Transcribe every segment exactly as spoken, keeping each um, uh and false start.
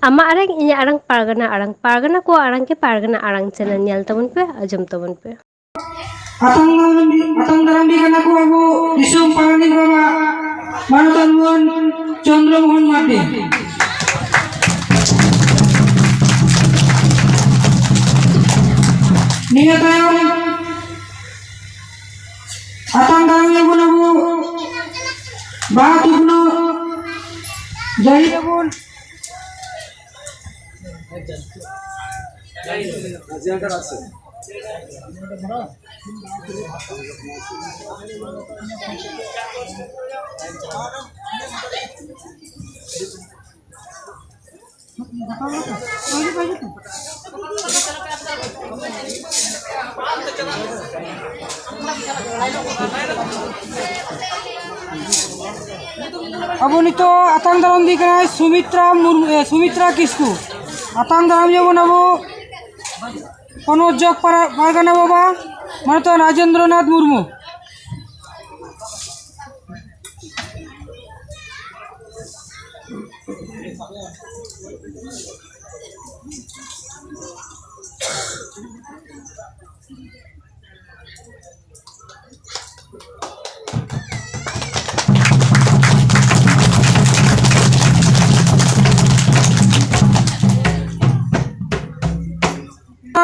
ᱟᱢᱟᱜ ᱟᱲᱟᱝ, ᱤᱧᱟᱹᱜ ᱟᱲᱟᱝ, ᱯᱟᱨᱜᱟᱱᱟ ᱟᱲᱟᱝ, ᱯᱟᱨᱜᱟᱱᱟ ᱠᱚᱣᱟᱜ ᱟᱲᱟᱝ ᱜᱮ ᱯᱟᱨᱜᱟᱱᱟ ᱟᱲᱟᱝ ᱪᱮᱱᱮᱞ ᱧᱮᱞ ᱛᱟᱵᱚᱱ ᱯᱮ, ᱟᱸᱡᱚᱢ ᱛᱟᱵᱚᱱ ᱯᱮ᱾ ᱟᱛᱟᱝ ᱫᱟᱨᱟᱢ, ᱟᱛᱟᱝ ᱫᱟᱨᱟᱢ ᱫᱤ ᱠᱟᱱᱟ ᱠᱚ ᱟᱵᱚ ᱫᱤᱥᱚᱢ ᱯᱟᱨᱟᱱᱤᱠ ᱵᱟᱵᱟ ᱢᱟᱱᱚᱛᱟᱱ ᱢᱟᱹᱱ ᱪᱚᱱᱫᱨᱚ ᱢᱳᱦᱚᱱ ᱢᱟᱨᱰᱤ᱾ ᱱᱤᱭᱟᱹ ᱛᱟᱭᱚᱢ ᱟᱛᱟᱝ ᱫᱟᱨᱟᱢ ᱭᱟᱵᱚᱱ ᱟᱵᱚ ᱵᱟᱦᱟ ᱛᱷᱩᱯᱱᱟᱹ ᱡᱟᱹᱦᱤ ᱨᱮᱵᱚᱱ ᱟᱵᱚ ᱱᱤᱛᱚᱜ ᱟᱛᱟᱝ ᱫᱟᱨᱟᱢ ᱫᱤ ᱠᱟᱱᱟᱭ ᱥᱩᱢᱤᱛᱨᱟ ᱢᱩᱨᱢᱩ, ᱮ, ᱥᱩᱢᱤᱛᱨᱟ ᱠᱤᱥᱠᱩ᱾ ᱟᱛᱟᱝ ᱫᱟᱨᱟᱢ ᱡᱮᱢᱚᱱ ᱟᱵᱚ ᱯᱚᱱᱚᱛ ᱡᱚᱜᱽ ᱯᱟᱨᱟ-, ᱯᱟᱨᱜᱟᱱᱟ ᱵᱟᱵᱟ ᱢᱟᱱᱚᱛᱟᱱ ᱨᱟᱡᱮᱱᱫᱨᱚᱱᱟᱛᱷ ᱢᱩᱨᱢᱩ᱾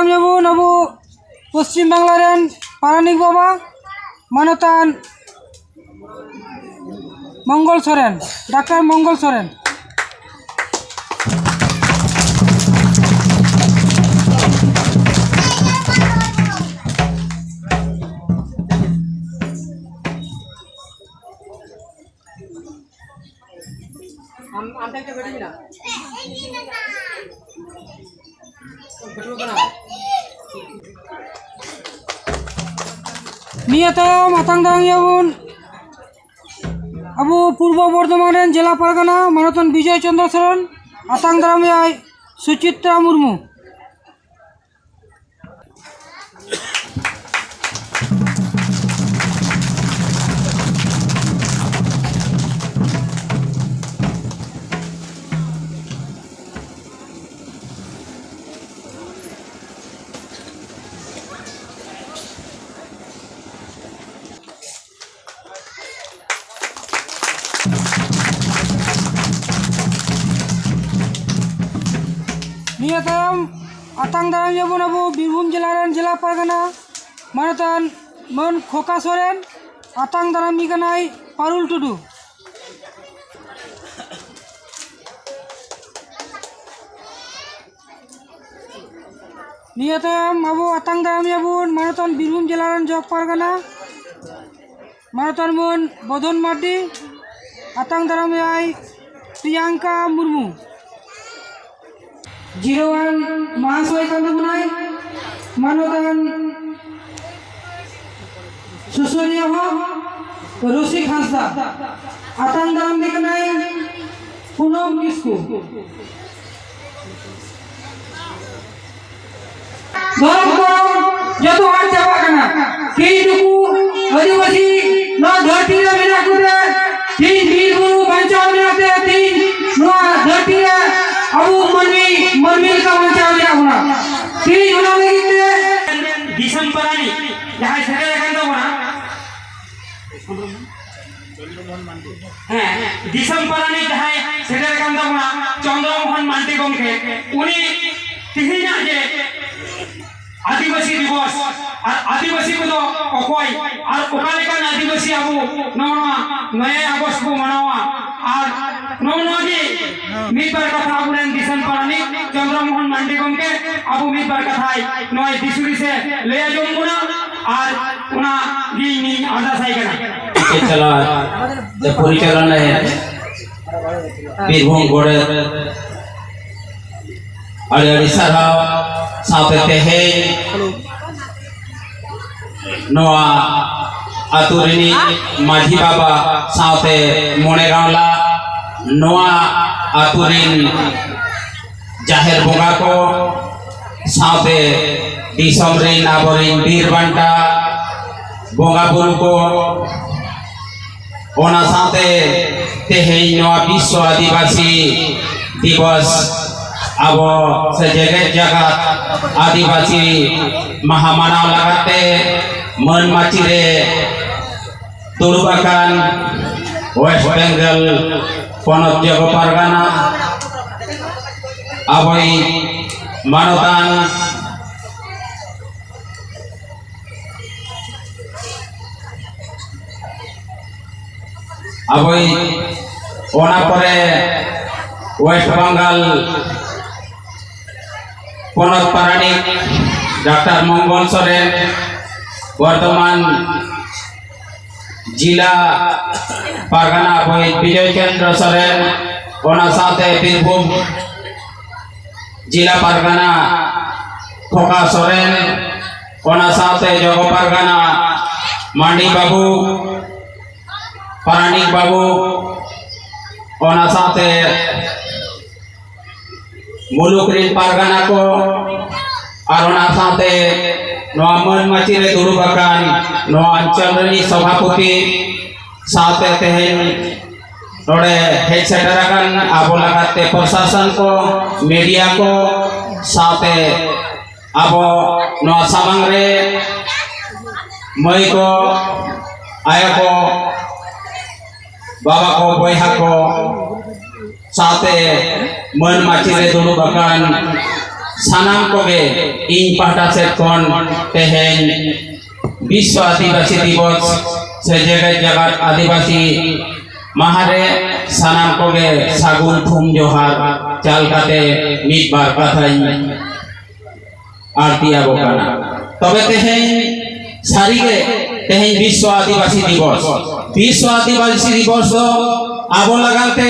ᱧᱟᱢ ᱟᱵᱚ ᱯᱚᱥᱪᱤᱢ ᱵᱟᱝᱞᱟ ᱨᱮᱱ ᱯᱟᱨᱟᱱᱤᱠ ᱵᱟᱵᱟ ᱢᱟᱱᱚᱛᱟᱱ ᱢᱚᱝᱜᱚᱞ ᱥᱚᱨᱮᱱ, ᱰᱟᱠᱛᱟᱨ ᱢᱚᱝᱜᱚᱞ ᱥᱚᱨᱮᱱ᱾ ᱟᱢ, ᱟᱢ ᱴᱷᱮᱱ ᱪᱮᱫ ᱜᱟᱹᱰᱤ ᱢᱮᱱᱟᱜᱼᱟ? ᱱᱤᱭᱟᱹ ᱛᱟᱭᱚᱢ ᱟᱛᱟᱝ ᱫᱟᱨᱟᱢ ᱮᱭᱟᱵᱚᱱ ᱟᱵᱚ ᱯᱩᱨᱵᱚ ᱵᱚᱨᱫᱷᱚᱢᱟᱱ ᱨᱮᱱ ᱡᱮᱞᱟ ᱯᱟᱨᱜᱟᱱᱟ ᱢᱟᱱᱚᱛᱟᱱ ᱵᱤᱡᱚᱭ ᱪᱚᱱᱫᱨᱚ ᱥᱚᱨᱮᱱ, ᱟᱛᱟᱝ ᱫᱟᱨᱟᱢ ᱮᱭᱟᱭ ᱥᱩᱪᱤᱛᱨᱟ ᱢᱩᱨᱢᱩ᱾ ᱛᱟᱭᱚᱢ ᱟᱛᱟᱝ ᱫᱟᱨᱟᱢ ᱮᱭᱟᱵᱚᱱ ᱟᱵᱚ ᱵᱤᱨᱵᱷᱩᱢ ᱡᱮᱞᱟ ᱨᱮᱱ ᱡᱮᱞᱟ ᱯᱟᱨᱜᱟᱱᱟ ᱢᱟᱱᱚᱛᱟᱱ ᱢᱟᱹᱱ ᱠᱷᱚᱠᱟ ᱥᱚᱨᱮᱱ, ᱟᱛᱟᱝ ᱫᱟᱨᱟᱢᱤ ᱠᱟᱱᱟᱭ ᱯᱟᱨᱩᱞ ᱴᱩᱰᱩ᱾ ᱱᱤᱭᱟᱹ ᱛᱟᱭᱚᱢ ᱟᱵᱚ ᱟᱛᱟᱝ ᱫᱟᱨᱟᱢ ᱮᱭᱟᱵᱚᱱ ᱢᱟᱱᱚᱛᱟᱱ ᱵᱤᱨᱵᱷᱩᱢ ᱡᱮᱞᱟ ᱨᱮᱱ ᱡᱚᱜᱽ ᱯᱟᱨᱜᱟᱱᱟ ᱢᱟᱱᱚᱛᱟᱱ ᱢᱟᱹᱱ ᱵᱚᱫᱷᱚᱱ ᱢᱟᱨᱰᱤ, ᱟᱛᱟᱝ ᱫᱟᱨᱟᱢ ᱮᱭᱟᱭ ᱯᱨᱤᱭᱟᱝᱠᱟ ᱢᱩᱨᱢᱩ᱾ ᱡᱤᱨᱟᱹᱣᱟᱱ ᱢᱟᱦᱟᱥᱚᱭ ᱠᱟᱱ ᱛᱟᱵᱚᱱᱟᱭ ᱢᱟᱱᱚᱛᱟᱱ ᱥᱩᱥᱟᱹᱨᱤᱭᱟᱹ ᱦᱚᱸ ᱨᱚᱥᱤᱠ ᱦᱟᱸᱥᱫᱟ᱾ ᱟᱛᱟᱝ ᱫᱟᱨᱟᱢ ᱫᱮ ᱠᱟᱱᱟᱭ ᱯᱩᱱᱚᱢ ᱠᱤᱥᱠᱩ᱾ ᱫᱷᱚᱨᱚᱢ ᱠᱚ ᱡᱚᱛᱚ ᱟᱫ ᱪᱟᱵᱟᱜ ᱠᱟᱱᱟ᱾ ᱛᱮᱦᱮᱧ ᱱᱩᱠᱩ ᱟᱹᱫᱤᱵᱟᱹᱥᱤ ᱱᱚᱣᱟ ᱫᱷᱟᱹᱨᱛᱤ ᱨᱮ ᱢᱮᱱᱟᱜ ᱠᱚᱛᱮ, ᱛᱮᱦᱮᱧ ᱵᱤᱨ ᱵᱩᱨᱩ ᱵᱟᱧᱪᱟᱣ ᱢᱮᱱᱟᱜ ᱛᱮ, ᱛᱮᱦᱮᱧ ᱱᱚᱣᱟ ᱫᱷᱟᱹᱨᱛᱤ ᱨᱮ ᱟᱵᱚ ᱢᱟᱹᱱᱢᱤ, ᱢᱟᱹᱱᱢᱤ ᱞᱮᱠᱟ ᱵᱟᱧᱪᱟᱣ ᱢᱮᱱᱟᱜ ᱵᱚᱱᱟ᱾ ᱛᱮᱦᱮᱧ ᱚᱱᱟ ᱞᱟᱹᱜᱤᱫ ᱛᱮ ᱫᱤᱥᱚᱢ ᱯᱟᱨᱟᱱᱤᱠ ᱡᱟᱦᱟᱸᱭ ᱥᱮᱴᱮᱨ ᱟᱠᱟᱱ ᱛᱟᱵᱚᱱᱟ, ᱦᱮᱸ, ᱫᱤᱥᱚᱢ ᱯᱟᱨᱟᱱᱤᱠ ᱡᱟᱦᱟᱸᱭ ᱥᱮᱴᱮᱨ ᱟᱠᱟᱱ ᱛᱟᱵᱚᱱᱟ, ᱪᱚᱱᱫᱨᱚ ᱢᱳᱦᱚᱱ ᱢᱟᱱᱰᱤ ᱜᱚᱢᱠᱮ, ᱩᱱᱤ ᱛᱮᱦᱮᱧᱟᱜ ᱡᱮ ᱟᱹᱫᱤᱵᱟᱹᱥᱤ ᱫᱤᱵᱚᱥ ᱟᱨ ᱟᱹᱫᱤᱵᱟᱹᱥᱤ ᱠᱚᱫᱚ ᱚᱠᱚᱭ ᱟᱨ ᱚᱠᱟ ᱞᱮᱠᱟᱱ ᱟᱹᱫᱤᱵᱟᱹᱥᱤ ᱟᱵᱚ ᱱᱚᱜᱼᱚ ᱱᱚᱣᱟ ᱱᱚᱭᱮ ᱟᱜᱚᱥᱴ ᱵᱚ ᱢᱟᱱᱟᱣᱟ, ᱟᱨ ᱱᱚᱜᱼᱚ ᱱᱚᱣᱟ ᱜᱮ ᱢᱤᱫ ᱵᱟᱨ ᱠᱟᱛᱷᱟ ᱟᱵᱚᱨᱮᱱ ᱫᱤᱥᱚᱢ ᱯᱟᱨᱟᱱᱤᱠ ᱪᱚᱱᱫᱨᱚ ᱢᱳᱦᱚᱱ ᱢᱟᱱᱰᱤ ᱜᱚᱢᱠᱮ ᱟᱵᱚ ᱢᱤᱫ ᱵᱟᱨ ᱠᱟᱛᱷᱟᱭ ᱱᱚᱣᱟ ᱫᱤᱥ ᱦᱩᱫᱤᱥᱮ ᱞᱟᱹᱭ ᱟᱸᱡᱚᱢ ᱵᱚᱱᱟ, ᱟᱨ ᱚᱱᱟ ᱜᱮ ᱤᱧ ᱟᱨᱫᱟᱥ ᱟᱭ ᱠᱟᱱᱟ᱾ ᱪᱟᱞᱟᱣ ᱯᱚᱨᱤᱪᱟᱞᱚᱱᱟᱭ ᱵᱤᱨᱵᱷᱩᱢ ᱜᱚᱰᱮᱛ, ᱟᱹᱰᱤ ᱟᱹᱰᱤ ᱥᱟᱨᱦᱟᱣ᱾ ᱥᱟᱶᱛᱮ ᱛᱮᱦᱮᱧ ᱱᱚᱣᱟ ᱟᱹᱛᱩ ᱨᱤᱱᱤᱡ ᱢᱟᱹᱡᱷᱤ ᱵᱟᱵᱟ ᱥᱟᱶᱛᱮ ᱢᱚᱬᱮ ᱜᱟᱶᱞᱟ, ᱱᱚᱣᱟ ᱟᱹᱛᱩ ᱨᱤᱱ ᱡᱟᱦᱮᱨ ᱵᱚᱸᱜᱟ ᱠᱚ ᱥᱟᱶᱛᱮ ᱫᱤᱥᱚᱢ ᱨᱤᱱ ᱟᱵᱚᱨᱤᱱ ᱵᱤᱨ ᱵᱟᱱᱴᱟ ᱵᱚᱸᱜᱟ ᱵᱩᱨᱩ ᱠᱚ, ᱚᱱᱟ ᱥᱟᱶᱛᱮ ᱛᱮᱦᱮᱧ ᱱᱚᱣᱟ ᱵᱤᱥᱥᱚ ᱟᱹᱫᱤᱵᱟᱹᱥᱤ ᱫᱤᱵᱚᱥ ᱟᱵᱚ ᱥᱮ ᱡᱮᱜᱮᱛ ᱡᱟᱠᱟᱛ ᱟᱹᱫᱤᱵᱟᱹᱥᱤ ᱢᱟᱦᱟ ᱢᱟᱱᱟᱣ ᱞᱟᱹᱜᱤᱫ ᱛᱮ ᱢᱟᱹᱱ ᱢᱟᱹᱪᱤ ᱨᱮ ᱫᱩᱲᱩᱵ ᱟᱠᱟᱱ ᱳᱭᱮᱥᱴ ᱵᱮᱝᱜᱚᱞ ᱯᱚᱱᱚᱛ ᱡᱚᱜᱚ ᱯᱟᱨᱜᱟᱱᱟ ᱟᱵᱚᱭᱤᱡ ᱢᱟᱱᱚᱛᱟᱱ ᱟᱵᱚᱭᱤᱡ ᱚᱱᱟ ᱯᱚᱨᱮ ᱳᱭᱮᱥᱴ ᱵᱟᱝᱜᱟᱞ ᱯᱚᱱᱚᱛ ᱯᱟᱨᱟᱱᱤᱠ ᱰᱟᱠᱛᱟᱨ ᱢᱚᱝᱜᱚᱞ ᱥᱚᱨᱮᱱ, ᱵᱚᱨᱛᱚᱢᱟᱱ ᱡᱤᱞᱟ ᱯᱟᱨᱜᱟᱱᱟ ᱟᱵᱚᱭᱤᱡ ᱵᱤᱡᱚᱭ ᱪᱚᱱᱫᱨᱚ ᱥᱚᱨᱮᱱ, ᱚᱱᱟ ᱥᱟᱶᱛᱮ ᱵᱤᱨᱵᱷᱩᱢ ᱡᱤᱞᱟ ᱯᱟᱨᱜᱟᱱᱟ ᱠᱷᱚᱠᱟ ᱥᱚᱨᱮᱱ, ᱚᱱᱟ ᱥᱟᱶᱛᱮ ᱡᱚᱜᱚ ᱯᱟᱨᱜᱟᱱᱟ ᱢᱟᱱᱰᱤ ᱵᱟᱹᱵᱩ, ᱯᱟᱨᱟᱱᱤᱠ ᱵᱟᱹᱵᱩ, ᱚᱱᱟ ᱥᱟᱶᱛᱮ ᱢᱩᱞᱩᱠ ᱨᱤᱱ ᱯᱟᱨᱜᱟᱱᱟ ᱠᱚ, ᱟᱨ ᱚᱱᱟ ᱥᱟᱶᱛᱮ ᱱᱚᱣᱟ ᱢᱟᱹᱱ ᱢᱟᱹᱪᱤ ᱨᱮ ᱫᱩᱲᱩᱵ ᱟᱠᱟᱱ ᱱᱚᱣᱟ ᱚᱧᱪᱚᱞ ᱨᱤᱱᱤᱡ ᱥᱚᱵᱷᱟᱯᱚᱛᱤ, ᱥᱟᱶᱛᱮ ᱛᱮᱦᱮᱧ ᱱᱚᱰᱮ ᱦᱮᱡ ᱥᱮᱴᱮᱨ ᱟᱠᱟᱱ ᱟᱵᱚ ᱞᱟᱜᱟᱛ ᱛᱮ ᱯᱨᱚᱥᱟᱥᱚᱱ ᱠᱚ, ᱢᱤᱰᱤᱭᱟ ᱠᱚ, ᱥᱟᱶᱛᱮ ᱟᱵᱚ ᱱᱚᱣᱟ ᱥᱟᱢᱟᱝ ᱨᱮ ᱢᱟᱹᱭ ᱠᱚ, ᱟᱭᱳ ᱠᱚ, ᱵᱟᱵᱟ ᱠᱚ, ᱵᱚᱭᱦᱟ ᱠᱚ, ᱥᱟᱶᱛᱮ ᱢᱟᱹᱱ ᱢᱟᱹᱪᱤ ᱨᱮ ᱫᱩᱲᱩᱵ ᱟᱠᱟᱱ ᱥᱟᱱᱟᱢ ᱠᱚᱜᱮ ᱤᱧ ᱯᱟᱦᱴᱟ ᱥᱮᱫ ᱠᱷᱚᱱ ᱛᱮᱦᱮᱧ ᱵᱤᱥᱥᱚ ᱟᱹᱫᱤᱵᱟᱹᱥᱤ ᱫᱤᱵᱚᱥ ᱥᱮ ᱡᱮᱜᱮᱛ ᱡᱟᱠᱟᱛ ᱟᱹᱫᱤᱵᱟᱹᱥᱤ ᱢᱟᱦᱟ ᱨᱮ ᱥᱟᱱᱟᱢ ᱠᱚᱜᱮ ᱥᱟᱹᱜᱩᱱ ᱛᱷᱩᱢ ᱡᱚᱦᱟᱨ ᱪᱟᱞ ᱠᱟᱛᱮ ᱢᱤᱫ ᱵᱟᱨ ᱠᱟᱛᱷᱟᱧ ᱟᱹᱲᱛᱤ ᱟᱵᱚ ᱠᱟᱱᱟ᱾ ᱛᱚᱵᱮ ᱛᱮᱦᱮᱧ ᱥᱟᱹᱨᱤᱜᱮ ᱛᱮᱦᱮᱧ ᱵᱤᱥᱥᱚ ᱟᱹᱫᱤᱵᱟᱹᱥᱤ ᱫᱤᱵᱚᱥ, ᱵᱤᱥᱥᱚ ᱟᱹᱫᱤᱵᱟᱹᱥᱤ ᱫᱤᱵᱚᱥ ᱫᱚ ᱟᱵᱚ ᱞᱟᱜᱟᱱ ᱛᱮ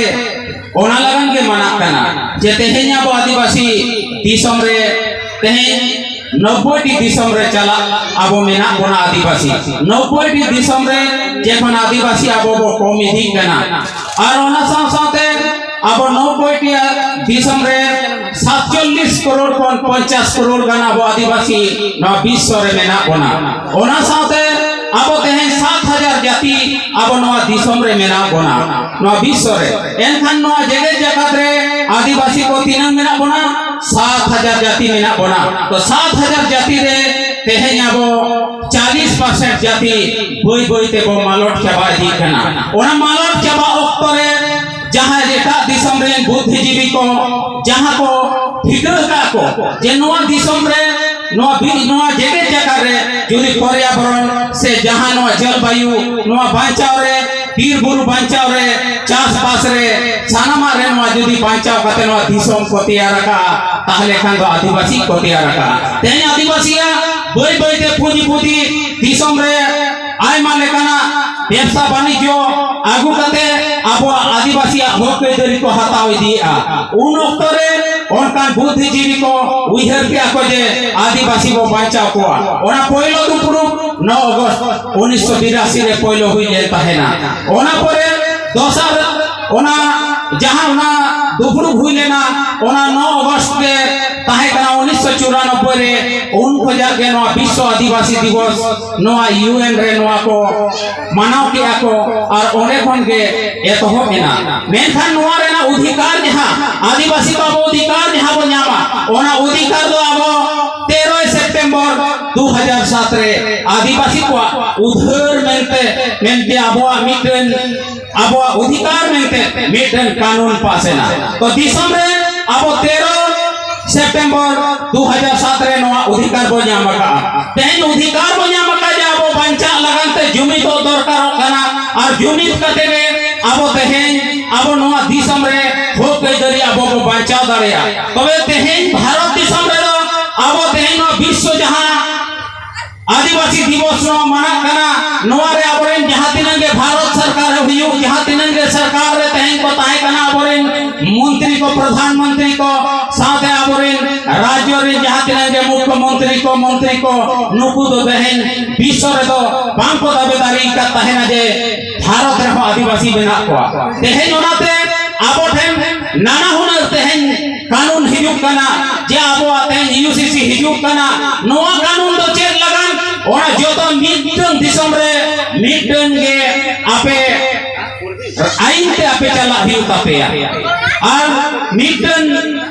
ᱚᱱᱟ ᱞᱟᱜᱟᱱ ᱜᱮ ᱢᱟᱱᱟᱜ ᱠᱟᱱᱟ ᱡᱮ ᱛᱮᱦᱮᱧ ᱟᱵᱚ ᱟᱹᱫᱤᱵᱟᱹᱥᱤ ᱫᱤᱥᱚᱢ ᱨᱮ ᱛᱮᱦᱮᱧ ᱱᱚᱵᱵᱳᱭ ᱴᱤ ᱫᱤᱥᱚᱢ ᱨᱮ ᱪᱟᱞᱟᱜ ᱟᱵᱚ ᱢᱮᱱᱟᱜ ᱵᱚᱱᱟ ᱟᱹᱫᱤᱵᱟᱹᱥᱤ᱾ ᱱᱚᱵᱵᱳᱭ ᱴᱤ ᱫᱤᱥᱚᱢ ᱨᱮ ᱡᱮᱠᱷᱚᱱ ᱟᱹᱫᱤᱵᱟᱹᱥᱤ ᱟᱵᱚ ᱵᱚ ᱠᱚᱢ ᱤᱫᱤᱜ ᱠᱟᱱᱟ, ᱟᱨ ᱚᱱᱟ ᱥᱟᱶ ᱥᱟᱶᱛᱮ ᱟᱵᱚ ᱱᱚᱵᱵᱳᱭ ᱴᱤ ᱫᱤᱥᱚᱢ ᱨᱮ ᱥᱟᱛᱪᱚᱞᱞᱤᱥ ᱠᱨᱳᱲ ᱠᱷᱚᱱ ᱯᱚᱧᱪᱟᱥ ᱠᱨᱳᱲ ᱜᱟᱱ ᱟᱵᱚ ᱟᱹᱫᱤᱵᱟᱹᱥᱤ ᱱᱚᱣᱟ ᱵᱤᱥᱥᱚ ᱨᱮ ᱢᱮᱱᱟᱜ ᱵᱚᱱᱟ᱾ ᱚᱱᱟ ᱥᱟᱶᱛᱮ ᱟᱵᱚ ᱛᱮᱦᱮᱧ ᱥᱟᱛ ᱦᱟᱡᱟᱨ ᱡᱟᱹᱛᱤ ᱟᱵᱚ ᱱᱚᱣᱟ ᱫᱤᱥᱚᱢ ᱨᱮ ᱢᱮᱱᱟᱜ ᱵᱚᱱᱟ, ᱱᱚᱣᱟ ᱵᱤᱥᱥᱚ ᱨᱮ᱾ ᱮᱱᱠᱷᱟᱱ ᱱᱚᱣᱟ ᱡᱮᱜᱮᱛ ᱡᱟᱠᱟᱛ ᱨᱮ ᱟᱹᱫᱤᱵᱟᱹᱥᱤ ᱠᱚ ᱛᱤᱱᱟᱹᱝ ᱢᱮᱱᱟᱜ ᱵᱚᱱᱟ? ᱥᱟᱛ ᱦᱟᱡᱟᱨ ᱡᱟᱹᱛᱤ ᱢᱮᱱᱟᱜ ᱵᱚᱱᱟ᱾ ᱛᱚ ᱥᱟᱛ ᱦᱟᱡᱟᱨ ᱡᱟᱹᱛᱤ ᱨᱮ ᱛᱮᱦᱮᱧ ᱟᱵᱚ ᱪᱟᱞᱤᱥ ᱯᱟᱨᱥᱮᱱᱴ ᱡᱟᱹᱛᱤ ᱵᱟᱹᱭ ᱵᱟᱹᱭ ᱛᱮᱵᱚ ᱢᱟᱞᱚᱴ ᱪᱟᱵᱟ ᱤᱫᱤᱜ ᱠᱟᱱᱟ᱾ ᱚᱱᱟ ᱢᱟᱞᱚᱴ ᱪᱟᱵᱟ ᱚᱠᱛᱚ ᱨᱮ ᱡᱟᱦᱟᱸᱭ ᱮᱴᱟᱜ ᱫᱤᱥᱚᱢ ᱨᱮᱱ ᱵᱩᱫᱽᱫᱷᱤᱡᱤᱵᱤ ᱠᱚ ᱡᱟᱦᱟᱸ ᱠᱚ ᱴᱷᱤᱠᱟᱹ ᱟᱠᱟᱫ ᱠᱚ ᱡᱮ ᱱᱚᱣᱟ ᱫᱤᱥᱚᱢ ᱨᱮ, ᱱᱚᱣᱟ ᱵᱤ-, ᱱᱚᱣᱟ ᱡᱮᱜᱮᱛ ᱡᱟᱠᱟᱛ ᱨᱮ ᱡᱩᱫᱤ ᱯᱚᱨᱭᱟᱵᱚᱨᱚᱱ ᱥᱮ ᱡᱟᱦᱟᱸ ᱱᱚᱣᱟ ᱡᱚᱞᱵᱟᱭᱩ, ᱱᱚᱣᱟ ᱵᱟᱧᱪᱟᱣ ᱨᱮ, ᱵᱤᱨ ᱵᱩᱨᱩ ᱵᱟᱧᱪᱟᱣ ᱨᱮ, ᱪᱟᱥᱵᱟᱥ ᱨᱮ, ᱥᱟᱱᱟᱢᱟᱜ ᱨᱮ ᱱᱚᱣᱟ ᱡᱩᱫᱤ ᱵᱟᱧᱪᱟᱣ ᱠᱟᱛᱮ ᱱᱚᱣᱟ ᱫᱤᱥᱚᱢ ᱠᱚ ᱛᱮᱭᱟᱨ ᱟᱠᱟᱫᱼᱟ, ᱛᱟᱦᱚᱞᱮ ᱠᱷᱟᱱ ᱫᱚ ᱟᱹᱫᱤᱵᱟᱹᱥᱤ ᱠᱚ ᱛᱮᱭᱟᱨ ᱟᱠᱟᱫᱼᱟ᱾ ᱛᱮᱦᱮᱧ ᱟᱹᱫᱤᱵᱟᱹᱥᱤᱭᱟᱜ ᱵᱟᱹᱭ ᱵᱟᱹᱭᱛᱮ ᱯᱩᱸᱡᱤ ᱯᱩᱸᱡᱤ ᱫᱤᱥᱚᱢ ᱨᱮ ᱟᱭᱢᱟ ᱞᱮᱠᱟᱱᱟᱜ ᱵᱮᱵᱽᱥᱟ ᱵᱟᱱᱤᱡᱽᱡᱚ ᱟᱹᱜᱩ ᱠᱟᱛᱮ ᱟᱵᱚᱣᱟᱜ ᱟᱹᱫᱤᱵᱟᱹᱥᱤᱭᱟᱜ ᱦᱚᱠ ᱟᱹᱭᱫᱟᱹᱨᱤ ᱠᱚ ᱦᱟᱛᱟᱣ ᱤᱫᱤᱭᱮᱫᱼᱟ᱾ ᱩᱱ ᱚᱠᱛᱚ ᱨᱮ ᱚᱱᱠᱟᱱ ᱵᱩᱫᱽᱫᱷᱤᱡᱤᱵᱤ ᱠᱚ ᱩᱭᱦᱟᱹᱨ ᱠᱮᱜᱼᱟ ᱠᱚ ᱡᱮ ᱟᱹᱫᱤᱵᱟᱹᱥᱤ ᱵᱚ ᱵᱟᱧᱪᱟᱣ ᱠᱚᱣᱟ᱾ ᱚᱱᱟ ᱯᱳᱭᱞᱳ ᱫᱩᱯᱲᱩᱵ ᱱᱚ ᱟᱜᱚᱥᱴ ᱩᱱᱤᱥᱥᱚ ᱵᱤᱨᱟᱥᱤ ᱨᱮ ᱯᱳᱭᱞᱳ ᱦᱩᱭ ᱞᱮᱱ ᱛᱟᱦᱮᱱᱟ᱾ ᱚᱱᱟ ᱯᱚᱨᱮ ᱫᱚᱥᱟᱨ ᱚᱱᱟ ᱡᱟᱦᱟᱸ ᱚᱱᱟ ᱫᱩᱯᱲᱩᱵ ᱦᱩᱭ ᱞᱮᱱᱟ, ᱚᱱᱟ ᱱᱚ ᱟᱜᱚᱥᱴ ᱜᱮ ᱛᱟᱦᱮᱸ ᱠᱟᱱᱟ ᱩᱱᱤᱥᱥᱚ ᱪᱩᱨᱟᱱᱚᱵᱵᱳᱭ ᱨᱮ᱾ ᱩᱱ ᱠᱷᱚᱱᱟᱜ ᱜᱮ ᱱᱚᱣᱟ ᱵᱤᱥᱥᱚ ᱟᱹᱫᱤᱵᱟᱹᱥᱤ ᱫᱤᱵᱚᱥ ᱱᱚᱣᱟ ᱤᱭᱩ ᱮᱱ ᱨᱮ ᱱᱚᱣᱟ ᱠᱚ ᱢᱟᱱᱟᱣ ᱠᱮᱜᱼᱟ ᱠᱚ ᱟᱨ ᱚᱸᱰᱮ ᱠᱷᱚᱱ ᱜᱮ ᱮᱛᱚᱦᱚᱵ ᱮᱱᱟ᱾ ᱢᱮᱱᱠᱷᱟᱱ ᱱᱚᱣᱟ ᱨᱮᱱᱟᱜ ᱚᱫᱷᱤᱠᱟᱨ ᱡᱟᱦᱟᱸ, ᱟᱹᱫᱤᱵᱟᱹᱥᱤ ᱠᱚ ᱟᱵᱚ ᱚᱫᱷᱤᱠᱟᱨ ᱡᱟᱦᱟᱸ ᱵᱚ ᱧᱟᱢᱟ, ᱚᱱᱟ ᱚᱫᱷᱤᱠᱟᱨ ᱫᱚ ᱟᱵᱚ ᱛᱮᱨᱚᱭ ᱥᱮᱯᱴᱮᱢᱵᱚᱨ ᱫᱩ ᱦᱟᱡᱟᱨ ᱥᱟᱛ ᱨᱮ ᱟᱹᱫᱤᱵᱟᱹᱥᱤ ᱠᱚᱣᱟᱜ ᱩᱫᱷᱟᱹᱨ ᱢᱮᱱᱛᱮ, ᱢᱮᱱᱛᱮ ᱟᱵᱚᱣᱟᱜ ᱢᱤᱫᱴᱮᱱ, ᱟᱵᱚᱣᱟᱜ ᱚᱫᱷᱤᱠᱟᱨ ᱢᱮᱱᱛᱮ ᱢᱤᱫᱴᱮᱱ ᱠᱟᱹᱱᱩᱱ ᱯᱟᱥ ᱮᱱᱟ᱾ ᱛᱚ ᱫᱤᱥᱚᱢ ᱨᱮ ᱟᱵᱚ ᱛᱮᱨᱚ ᱥᱮᱯᱴᱮᱢᱵᱚᱨ ᱫᱩ ᱦᱟᱡᱟᱨ ᱥᱟᱛ ᱨᱮ ᱱᱚᱣᱟ ᱚᱫᱷᱤᱠᱟᱨ ᱵᱚ ᱧᱟᱢ ᱟᱠᱟᱫᱼᱟ᱾ ᱛᱮᱦᱮᱧ ᱚᱫᱷᱤᱠᱟᱨ ᱵᱚ ᱧᱟᱢ ᱟᱠᱟᱫᱼᱟ ᱡᱮ ᱟᱵᱚ ᱵᱟᱧᱪᱟᱜ ᱞᱟᱹᱜᱤᱫ ᱛᱮ ᱡᱩᱢᱤᱫᱚᱜ ᱫᱚᱨᱠᱟᱨᱚᱜ ᱠᱟᱱᱟ᱾ ᱟᱨ ᱡᱩᱢᱤᱫ ᱠᱟᱛᱮ ᱜᱮ ᱟᱵᱚ ᱛᱮᱦᱮᱧ ᱟᱵᱚ ᱱᱚᱣᱟ ᱫᱤᱥᱚᱢ ᱨᱮ ᱦᱚᱠ ᱟᱹᱭᱫᱟᱹᱨᱤ ᱟᱵᱚ ᱵᱚ ᱵᱟᱧᱪᱟᱣ ᱫᱟᱲᱮᱭᱟᱜᱼᱟ᱾ ᱛᱚᱵᱮ ᱛᱮᱦᱮᱧ ᱵᱷᱟᱨᱚᱛ ᱫᱤᱥᱚᱢ ᱨᱮᱫᱚ ᱟᱵᱚ ᱛᱮᱦᱮᱧ ᱱᱚᱣᱟ ᱵᱤᱥᱥᱚ ᱡᱟᱦᱟᱸ ᱟᱹᱫᱤᱵᱟᱹᱥᱤ ᱫᱤᱵᱚᱥ ᱱᱚᱣᱟ ᱢᱟᱱᱟᱜ ᱠᱟᱱᱟ, ᱱᱚᱣᱟ ᱨᱮ ᱟᱵᱚᱨᱮᱱ ᱡᱟᱦᱟᱸ ᱛᱤᱱᱟᱹᱜ ᱜᱮ ᱵᱷᱟᱨᱚᱛ ᱥᱚᱨᱠᱟᱨ ᱦᱩᱭᱩᱜ, ᱡᱟᱦᱟᱸ ᱛᱤᱱᱟᱹᱜ ᱜᱮ ᱥᱚᱨᱠᱟᱨ ᱨᱮ ᱛᱮᱦᱮᱧ ᱠᱚ ᱛᱟᱦᱮᱸ ᱠᱟᱱᱟ, ᱟᱵᱚᱨᱮᱱ ᱢᱚᱱᱛᱨᱤ ᱠᱚ, ᱯᱨᱚᱫᱷᱟᱱ ᱢᱚᱱᱛᱨᱤ ᱠᱚ, ᱥᱟᱶᱛᱮ ᱟᱵᱚᱨᱮᱱ ᱨᱟᱡᱽᱡᱚ ᱨᱮᱱ ᱡᱟᱦᱟᱸ ᱛᱤᱱᱟᱹᱜ ᱜᱮ ᱢᱩᱠᱷᱭᱚ ᱢᱚᱱᱛᱨᱤ ᱠᱚ, ᱢᱚᱱᱛᱨᱤ ᱠᱚ, ᱱᱩᱠᱩ ᱫᱚ ᱛᱮᱦᱮᱧ ᱵᱤᱥᱥᱚ ᱨᱮᱫᱚ ᱵᱟᱝ ᱠᱚ ᱫᱟᱹᱵᱤ ᱫᱟᱲᱮ ᱟᱠᱟᱫ ᱛᱟᱦᱮᱱᱟ ᱡᱮ ᱵᱷᱟᱨᱚᱛ ᱨᱮᱦᱚᱸ ᱟᱹᱫᱤᱵᱟᱹᱥᱤ ᱢᱮᱱᱟᱜ ᱠᱚᱣᱟ᱾ ᱛᱮᱦᱮᱧ ᱚᱱᱟᱛᱮ ᱟᱵᱚ ᱴᱷᱮᱱ ᱱᱟᱱᱟ ᱦᱩᱱᱟᱹᱨ ᱛᱮᱦᱮᱧ ᱠᱟᱹᱱᱩᱱ ᱦᱤᱡᱩᱜ ᱠᱟᱱᱟ, ᱡᱮ ᱟᱵᱚᱣᱟᱜ ᱛᱮᱦᱮᱧ ᱤᱭᱩ ᱥᱤ ᱥᱤ ᱦᱤᱡᱩᱜ ᱠᱟᱱᱟ᱾ ᱱᱚᱣᱟ ᱠᱟᱹᱱᱩᱱ ᱫᱚ ᱪᱮᱫ ᱞᱟᱜᱟᱱ? ᱚᱱᱟ ᱡᱚᱛᱚ ᱢᱤᱫᱴᱟᱝ ᱫᱤᱥᱚᱢ ᱨᱮ ᱢᱤᱫᱴᱟᱝ ᱜᱮ ᱟᱯᱮ ᱟᱹᱭᱤᱱ ᱛᱮ ᱟᱯᱮ ᱪᱟᱞᱟᱜ ᱦᱩᱭᱩᱜ ᱛᱟᱯᱮᱭᱟ᱾ ᱟᱨ ᱢᱤᱫᱴᱟᱝ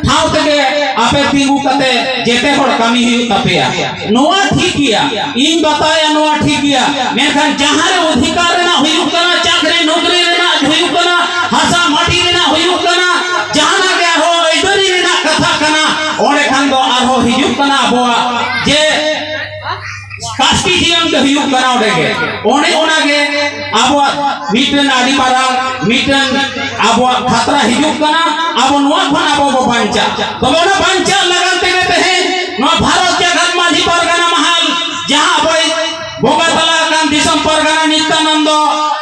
ᱴᱷᱟᱶ ᱛᱮᱜᱮ ᱟᱯᱮ ᱛᱤᱸᱜᱩ ᱠᱟᱛᱮ ᱡᱮᱛᱮ ᱦᱚᱲ ᱠᱟᱹᱢᱤ ᱦᱩᱭᱩᱜ ᱛᱟᱯᱮᱭᱟ᱾ ᱱᱚᱣᱟ ᱴᱷᱤᱠ ᱜᱮᱭᱟ, ᱤᱧ ᱵᱟᱛᱟᱣᱮᱫᱼᱟ ᱱᱚᱣᱟ ᱴᱷᱤᱠ ᱜᱮᱭᱟ, ᱢᱮᱱᱠᱷᱟᱱ ᱡᱟᱦᱟᱸ ᱨᱮ ᱚᱫᱷᱤᱠᱟᱨ ᱨᱮᱱᱟᱜ ᱦᱩᱭᱩᱜ ᱠᱟᱱᱟ, ᱪᱟᱹᱠᱨᱤ ᱱᱚᱠᱨᱤ ᱨᱮᱱᱟᱜ ᱦᱩᱭᱩᱜ ᱠᱟᱱᱟ, ᱦᱟᱥᱟ ᱢᱟᱹᱴᱤ ᱡᱤᱭᱚᱱ ᱫᱚ ᱦᱩᱭᱩᱜ ᱠᱟᱱᱟ ᱚᱸᱰᱮ ᱜᱮ᱾ ᱚᱱᱮ ᱚᱱᱟ ᱜᱮ ᱟᱵᱚᱣᱟᱜ ᱢᱤᱫᱴᱮᱱ ᱟᱹᱰᱤ ᱢᱟᱨᱟᱝ ᱢᱤᱫᱴᱮᱱ ᱟᱵᱚᱣᱟᱜ ᱠᱷᱟᱛᱨᱟ ᱦᱤᱡᱩᱜ ᱠᱟᱱᱟ᱾ ᱟᱵᱚ ᱱᱚᱣᱟ ᱠᱷᱚᱱ ᱟᱵᱚ ᱵᱚ ᱵᱟᱧᱪᱟᱜ, ᱛᱚᱵᱮ ᱚᱱᱟ ᱵᱟᱧᱪᱟᱜ ᱞᱟᱹᱜᱤᱫ ᱛᱮᱜᱮ ᱛᱮᱦᱮᱧ ᱱᱚᱣᱟ ᱵᱷᱟᱨᱚᱛ ᱡᱟᱠᱟᱛ ᱢᱟᱹᱡᱷᱤ ᱯᱟᱨᱜᱟᱱᱟ ᱢᱟᱦᱟᱞ, ᱡᱟᱦᱟᱸ ᱟᱵᱚᱭ ᱵᱚᱸᱜᱟ ᱛᱟᱞᱟ ᱟᱠᱟᱱ ᱫᱤᱥᱚᱢ ᱯᱟᱨᱜᱟᱱᱟ ᱱᱤᱛᱭᱟᱱᱚᱱᱫᱚ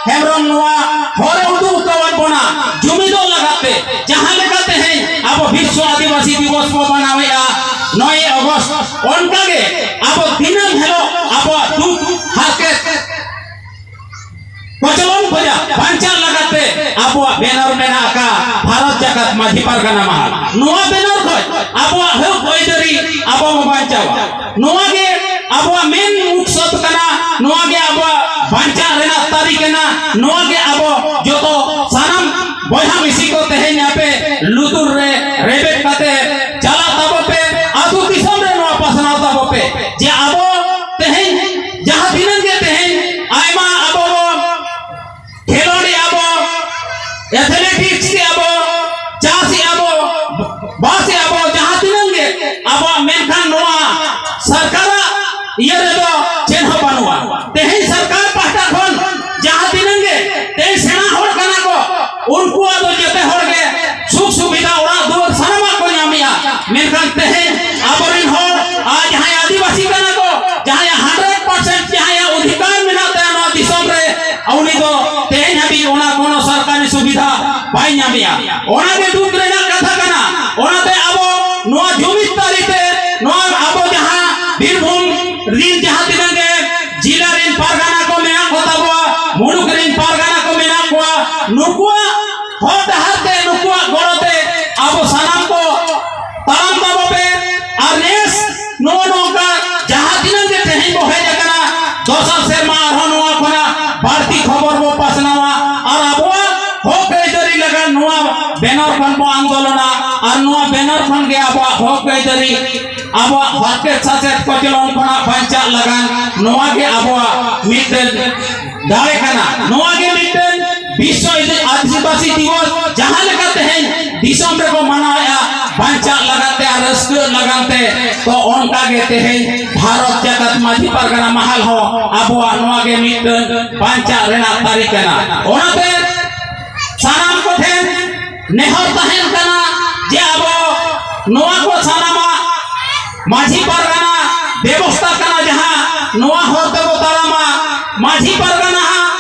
ᱦᱮᱢᱵᱨᱚᱢ ᱱᱚᱣᱟ ᱦᱚᱨᱮ ᱩᱫᱩᱜ ᱟᱠᱟᱣᱟᱫ ᱵᱚᱱᱟ ᱡᱩᱢᱤᱫᱚᱜ ᱞᱟᱹᱜᱤᱫ ᱛᱮ᱾ ᱡᱟᱦᱟᱸ ᱞᱮᱠᱟ ᱛᱮᱦᱮᱧ ᱟᱵᱚ ᱵᱤᱥᱥᱚ ᱟᱹᱫᱤᱵᱟᱹᱥᱤ ᱫᱤᱵᱚᱥ ᱵᱚ ᱢᱟᱱᱟᱣᱮᱫᱼᱟ ᱱᱚᱭᱮ ᱚᱜᱚᱥᱴ, ᱚᱱᱠᱟᱜᱮ ᱟᱵᱚ ᱫᱤᱱᱟᱹᱢ ᱦᱤᱞᱳᱜ ᱟᱵᱚᱣᱟᱜ ᱫᱩᱠ ᱦᱟᱨᱠᱮᱛ ᱠᱚᱪᱞᱚᱱ ᱠᱷᱚᱱᱟᱜ ᱵᱟᱧᱪᱟᱜ ᱞᱟᱹᱜᱤᱫ ᱛᱮ ᱟᱵᱚᱣᱟᱜ ᱵᱮᱱᱟᱨ ᱢᱮᱱᱟᱜ ᱟᱠᱟᱫ ᱵᱷᱟᱨᱚᱛ ᱡᱟᱠᱟᱛ ᱢᱟᱹᱡᱷᱤ ᱯᱟᱨᱜᱟᱱᱟ ᱢᱟᱦᱟᱞ᱾ ᱱᱚᱣᱟ ᱵᱮᱱᱟᱨ ᱠᱷᱚᱱ ᱟᱵᱚᱣᱟᱜ ᱦᱚᱠ ᱟᱹᱭᱫᱟᱹᱨᱤ ᱟᱵᱚ ᱵᱚ ᱵᱟᱧᱪᱟᱣᱟ᱾ ᱱᱚᱣᱟ ᱜᱮ ᱟᱵᱚᱣᱟᱜ ᱢᱮᱱ ᱢᱚᱠᱥᱚᱫ ᱠᱟᱱᱟ, ᱱᱚᱣᱟ ᱜᱮ ᱟᱵᱚᱣᱟᱜ ᱵᱟᱧᱪᱟᱜ ᱨᱮᱱᱟᱜ ᱛᱟᱹᱨᱤ ᱠᱟᱱᱟ᱾ ᱱᱚᱣᱟ ᱜᱮ ᱟᱵᱚ ᱡᱚᱛᱚ ᱥᱟᱱᱟᱢ ᱵᱚᱭᱦᱟ ᱢᱤᱥᱤ ᱠᱚ ᱛᱮᱦᱮᱧ ᱟᱯᱮ ᱞᱩᱛᱩᱨ ᱨᱮ ᱨᱮᱵᱮᱫ ᱠᱟᱛᱮ ᱪᱟᱞᱟᱜ ᱛᱟᱵᱚ ᱯᱮ, ᱟᱹᱛᱩ ᱫᱤᱥᱚᱢ ᱨᱮ ᱱᱚᱣᱟ ᱯᱟᱥᱱᱟᱣ ᱛᱟᱵᱚ ᱯᱮ ᱡᱮ ᱟᱵᱚ ᱛᱮᱦᱮᱧ ᱡᱟᱦᱟᱸ ᱛᱤᱱᱟᱹᱜ ᱜᱮ ᱛᱮᱦᱮᱧ ᱟᱭᱢᱟ ᱟᱵᱚ ᱵᱚ ᱠᱷᱮᱞᱳᱰ ᱮᱫᱼᱟ ᱵᱚ, ᱮᱛᱷᱞᱮᱴᱤᱠᱥ ᱮᱫᱼᱟ ᱵᱚ, ᱪᱟᱥ ᱮᱫᱼᱟ ᱵᱚ, ᱵᱟᱥ ᱮᱫᱼᱟ ᱵᱚ, ᱡᱟᱦᱟᱸ ᱛᱤᱱᱟᱹᱜ ᱜᱮ ᱟᱵᱚᱣᱟᱜ, ᱢᱮᱱᱠᱷᱟᱱ ᱱᱚᱣᱟ ᱥᱚᱨᱠᱟᱨᱟᱜ ᱤᱭᱟᱹ ᱨᱮᱫᱚ ᱪᱮᱫ ᱦᱚᱸ ᱵᱟᱹᱱᱩᱜᱼᱟ᱾ ᱛᱮᱦᱮᱧ ᱥᱚᱨᱠᱟᱨ ᱯᱟᱦᱴᱟ ᱠᱷᱚᱱ ᱡᱟᱦᱟᱸ ᱛᱤᱱᱟᱹᱜ ᱜᱮ ᱛᱮᱦᱮᱧ ᱥᱮᱬᱟ ᱦᱚᱲ ᱠᱟᱱᱟ ᱠᱚ, ᱩᱱᱠᱩᱣᱟᱜ ᱫᱚ ᱡᱚᱛᱚ ᱦᱚᱲ ᱜᱮ ᱥᱩᱠ ᱥᱩᱵᱤᱫᱷᱟ, ᱚᱲᱟᱜ ᱫᱩᱣᱟᱹᱨ ᱥᱟᱱᱟᱢᱟᱜ ᱠᱚ ᱧᱟᱢᱮᱜᱼᱟ᱾ ᱢᱮᱱᱠᱷᱟᱱ ᱛᱮᱦᱮᱧ ᱟᱵᱚᱨᱮᱱ ᱦᱚᱲ ᱟᱨ ᱡᱟᱦᱟᱸᱭ ᱟᱹᱫᱤᱵᱟᱹᱥᱤ ᱠᱟᱱᱟ ᱠᱚ, ᱡᱟᱦᱟᱸᱭᱟᱜ ᱦᱟᱱᱰᱨᱮᱰ ᱯᱟᱨᱥᱮᱱᱴ ᱡᱟᱦᱟᱸᱭᱟᱜ ᱚᱫᱷᱤᱠᱟᱨ ᱢᱮᱱᱟᱜ ᱛᱟᱭᱟ ᱱᱚᱣᱟ ᱫᱤᱥᱚᱢ ᱨᱮ, ᱩᱱᱤ ᱫᱚ ᱛᱮᱦᱮᱧ ᱦᱟᱹᱵᱤᱡ ᱚᱱᱟ ᱠᱳᱱᱳ ᱥᱚᱨᱠᱟᱨᱤ ᱥᱩᱵᱤᱫᱷᱟ ᱵᱟᱭ ᱧᱟᱢᱮᱜᱼᱟ᱾ ᱚᱱᱟᱜᱮ ᱫᱩᱠ ᱨᱮᱱᱟᱜ ᱠᱟᱛᱷᱟ ᱠᱟᱱᱟ᱾ ᱚᱱᱟᱛᱮ ᱟᱵᱚ ᱱᱚᱣᱟ ᱡᱩᱢᱤᱫ ᱛᱟᱹᱨᱤ ᱛᱮ ᱱᱚᱣᱟ ᱟᱵᱚ ᱡᱟᱦᱟᱸ ᱵᱤᱨᱵᱷᱩᱢ ᱨᱤᱱ ᱡᱟᱦᱟᱸ ᱛᱤᱱᱟᱹᱜ ᱜᱮ ᱡᱤᱞᱟ ᱨᱤᱱ ᱯᱟᱨᱜᱟᱱᱟ ᱠᱚ ᱢᱮᱱᱟᱜ ᱠᱚ ᱛᱟᱵᱚᱣᱟ, ᱢᱩᱞᱩᱠ ᱨᱤᱱ ᱯᱟᱨᱜᱟᱱᱟ ᱠᱚ ᱢᱮᱱᱟᱜ ᱠᱚᱣᱟ, ᱱᱩᱠᱩᱣᱟᱜ ᱦᱚᱨ ᱰᱟᱦᱟᱨ ᱛᱮ, ᱱᱩᱠᱩᱣᱟᱜ ᱜᱚᱲᱚ ᱛᱮ ᱟᱵᱚ ᱥᱟᱱᱟᱢ ᱠᱚ ᱛᱟᱲᱟᱢ ᱛᱟᱵᱚ ᱯᱮ᱾ ᱟᱨ ᱱᱮᱥ ᱱᱚᱜᱼᱚ ᱱᱚᱝᱠᱟ ᱡᱟᱦᱟᱸ ᱛᱤᱱᱟᱹᱜ ᱜᱮ ᱛᱮᱦᱮᱧ ᱵᱚ ᱦᱮᱡ ᱟᱠᱟᱱᱟ, ᱫᱚᱥᱟᱨ ᱥᱮᱨᱢᱟ ᱟᱨᱦᱚᱸ ᱱᱚᱣᱟ ᱠᱷᱚᱱᱟᱜ ᱵᱟᱹᱲᱛᱤ ᱠᱷᱚᱵᱚᱨ ᱵᱚ ᱯᱟᱥᱱᱟᱣᱟ ᱟᱨ ᱟᱵᱚᱣᱟᱜ ᱦᱚᱠ ᱟᱹᱭᱫᱟᱹᱨᱤ ᱞᱟᱹᱜᱤᱫ ᱱᱚᱣᱟ ᱵᱮᱱᱟᱨ ᱠᱷᱚᱱ ᱵᱚ ᱟᱱᱫᱳᱞᱚᱱᱟ ᱟᱨ ᱱᱚᱣᱟ ᱵᱮᱱᱟᱨ ᱠᱷᱚᱱ ᱜᱮ ᱟᱵᱚᱣᱟᱜ ᱦᱚᱠ ᱟᱹᱭᱫᱟᱹᱨᱤ, ᱟᱵᱚᱣᱟᱜ ᱦᱟᱨᱠᱮᱛ ᱥᱟᱥᱮᱛ ᱠᱚᱪᱞᱚᱱ ᱠᱷᱚᱱᱟᱜ ᱵᱟᱧᱪᱟᱜ ᱞᱟᱹᱜᱤᱫ ᱱᱚᱣᱟ ᱜᱮ ᱟᱵᱚᱣᱟᱜ ᱢᱤᱫᱴᱮᱱ ᱫᱟᱲᱮ ᱠᱟᱱᱟ᱾ ᱱᱚᱣᱟ ᱜᱮ ᱢᱤᱫᱴᱮᱱ ᱵᱤᱥᱥᱚ ᱟᱹᱫᱤᱵᱟᱹᱥᱤ ᱫᱤᱵᱚᱥ ᱡᱟᱦᱟᱸ ᱞᱮᱠᱟ ᱛᱮᱦᱮᱧ ᱫᱤᱥᱚᱢ ᱨᱮᱠᱚ ᱢᱟᱱᱟᱣᱮᱫᱼᱟ, ᱵᱟᱧᱪᱟᱜ ᱞᱟᱜᱟᱱ ᱛᱮ ᱟᱨ ᱨᱟᱹᱥᱠᱟᱹ ᱞᱟᱜᱟᱱ ᱛᱮ᱾ ᱛᱚ ᱚᱱᱠᱟ ᱜᱮ ᱛᱮᱦᱮᱧ ᱵᱷᱟᱨᱚᱛ ᱡᱟᱠᱟᱛ ᱢᱟᱹᱡᱷᱤ ᱯᱟᱨᱜᱟᱱᱟ ᱢᱟᱦᱟᱞ ᱦᱚᱸ ᱟᱵᱚᱣᱟᱜ ᱱᱚᱣᱟ ᱜᱮ ᱢᱤᱫᱴᱟᱝ ᱵᱟᱧᱪᱟᱜ ᱨᱮᱱᱟᱜ ᱛᱟᱹᱨᱤ ᱠᱟᱱᱟ᱾ ᱚᱱᱟᱛᱮ ᱥᱟᱱᱟᱢ ᱠᱚᱴᱷᱮᱱ ᱱᱮᱦᱚᱨ ᱛᱟᱦᱮᱱ ᱠᱟᱱᱟ ᱡᱮ ᱟᱵᱚ ᱱᱚᱣᱟ ᱠᱚ ᱥᱟᱱᱟᱢᱟᱜ ᱢᱟᱹᱡᱷᱤ ᱯᱟᱨᱜᱟᱱᱟ ᱵᱮᱵᱚᱥᱛᱟ ᱠᱟᱱᱟ, ᱡᱟᱦᱟᱸ ᱱᱚᱣᱟ ᱦᱚᱨ ᱛᱮᱵᱚ ᱛᱟᱲᱟᱢᱟ, ᱢᱟᱹᱡᱷᱤ ᱯᱟᱨᱜᱟᱱᱟ ᱟᱜ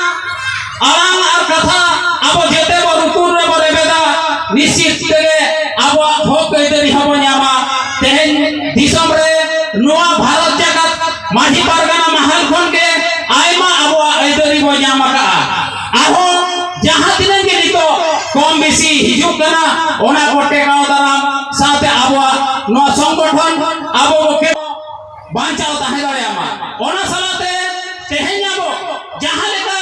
ᱟᱲᱟᱝ ᱟᱨ ᱠᱟᱛᱷᱟ ᱟᱵᱚ ᱡᱮᱛᱮ ᱵᱚ ᱞᱩᱛᱩᱨ ᱨᱮᱵᱚ ᱨᱮᱵᱮᱫᱟ, ᱱᱤᱥᱪᱤᱛ ᱛᱮᱜᱮ ᱟᱵᱚᱣᱟᱜ ᱦᱚᱠ ᱟᱹᱭᱫᱟᱹᱨᱤ ᱦᱚᱸᱵᱚ ᱧᱟᱢᱟ᱾ ᱛᱮᱦᱮᱧ ᱫᱤᱥᱚᱢ ᱨᱮ ᱱᱚᱣᱟ ᱵᱷᱟᱨᱚᱛ ᱡᱟᱠᱟᱛ ᱢᱟᱹᱡᱷᱤ ᱯᱟᱨᱜᱟᱱᱟ ᱢᱟᱦᱟᱞ ᱠᱷᱚᱱ ᱜᱮ ᱟᱭᱢᱟ ᱟᱵᱚᱣᱟᱜ ᱟᱹᱭᱫᱟᱹᱨᱤ ᱵᱚ ᱧᱟᱢ ᱟᱠᱟᱫᱼᱟ᱾ ᱟᱨᱦᱚᱸ ᱡᱟᱦᱟᱸ ᱛᱤᱱᱟᱹᱜ ᱜᱮ ᱱᱤᱛᱚᱜ ᱠᱚᱢ ᱵᱮᱥᱤ ᱦᱤᱡᱩᱜ ᱠᱟᱱᱟ, ᱚᱱᱟ ᱠᱚ ᱴᱮᱠᱟᱣ ᱫᱟᱨᱟᱢ ᱥᱟᱶᱛᱮ ᱟᱵᱚᱣᱟᱜ ᱱᱚᱣᱟ ᱥᱚᱝᱜᱚᱴᱷᱚᱱ ᱟᱵᱚ ᱠᱚ ᱵᱟᱧᱪᱟᱣ ᱛᱟᱦᱮᱸ ᱫᱟᱲᱮᱭᱟᱜ ᱢᱟ᱾ ᱚᱱᱟ ᱥᱟᱞᱟᱜ ᱛᱮ ᱛᱮᱦᱮᱧ ᱟᱵᱚ ᱡᱟᱦᱟᱸ ᱞᱮᱠᱟ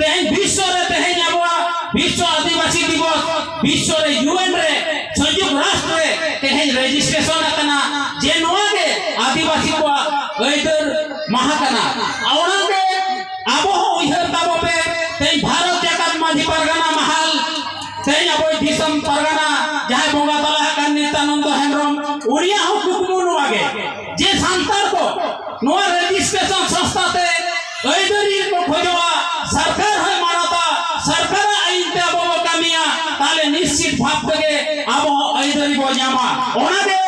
ᱛᱮᱦᱮᱧ ᱵᱤᱥᱥᱚ ᱨᱮ ᱛᱮᱦᱮᱧ ᱟᱵᱚᱣᱟᱜ ᱵᱤᱥᱥᱚ ᱟᱹᱫᱤᱵᱟᱹᱥᱤ ᱫᱤᱵᱚᱥ, ᱵᱤᱥᱥᱚ ᱨᱮ ᱭᱩ ᱮᱱ ᱨᱮ, ᱥᱚᱝᱭᱩᱠᱛ ᱨᱟᱥᱴᱨ ᱨᱮ ᱛᱮᱦᱮᱧ ᱨᱮᱡᱤᱥᱴᱨᱮᱥᱚᱱ ᱟᱠᱟᱱᱟ ᱡᱮ ᱱᱚᱣᱟ ᱜᱮ ᱟᱹᱫᱤᱵᱟᱹᱥᱤ ᱠᱚᱣᱟᱜ ᱟᱹᱭᱫᱟᱹᱨ ᱢᱟᱦᱟ ᱠᱟᱱᱟ᱾ ᱚᱱᱟᱜᱮ ᱟᱵᱚ ᱦᱚᱸ ᱩᱭᱦᱟᱹᱨ ᱛᱟᱵᱚ ᱯᱮ, ᱛᱮᱦᱮᱧ ᱵᱷᱟᱨᱚᱛ ᱡᱟᱠᱟᱛ ᱢᱟᱹᱡᱷᱤ ᱯᱟᱨᱜᱟᱱᱟ ᱢᱟᱦᱟᱞ, ᱛᱮᱦᱮᱧ ᱟᱵᱚᱭᱤᱡ ᱫᱤᱥᱚᱢ ᱯᱟᱨᱜᱟᱱᱟ ᱡᱟᱦᱟᱸᱭ ᱵᱚᱸᱜᱟ ᱛᱟᱞᱟ ᱟᱠᱟᱱ ᱱᱤᱛᱭᱟᱱᱚᱱᱫᱚ ᱦᱮᱢᱵᱨᱚᱢ, ᱩᱱᱤᱭᱟᱜ ᱦᱚᱸ ᱠᱩᱠᱢᱩ ᱱᱚᱣᱟ ᱜᱮ ᱡᱮ ᱥᱟᱱᱛᱟᱲ ᱠᱚ ᱱᱚᱣᱟ ᱨᱮᱡᱤᱥᱴᱨᱮᱥᱚᱱ ᱥᱚᱝᱥᱛᱷᱟ ᱛᱮ ᱟᱹᱭᱫᱟᱹᱨᱤ ᱠᱚ ᱠᱷᱚᱡᱚᱜᱼᱟ, ᱥᱚᱨᱠᱟᱨ ᱦᱚᱸᱭ ᱢᱟᱱᱚᱛᱟ, ᱥᱚᱨᱠᱟᱨᱟᱜ ᱟᱹᱭᱤᱱ ᱛᱮ ᱟᱵᱚ ᱵᱚ ᱠᱟᱹᱢᱤᱭᱟ, ᱛᱟᱦᱞᱮ ᱱᱤᱥᱪᱤᱛ ᱵᱷᱟᱵ ᱛᱮᱜᱮ ᱟᱵᱚ ᱦᱚᱸ ᱟᱹᱭᱫᱟᱹᱨᱤ ᱵᱚ ᱧᱟᱢᱟ᱾ ᱚᱱᱟᱜᱮ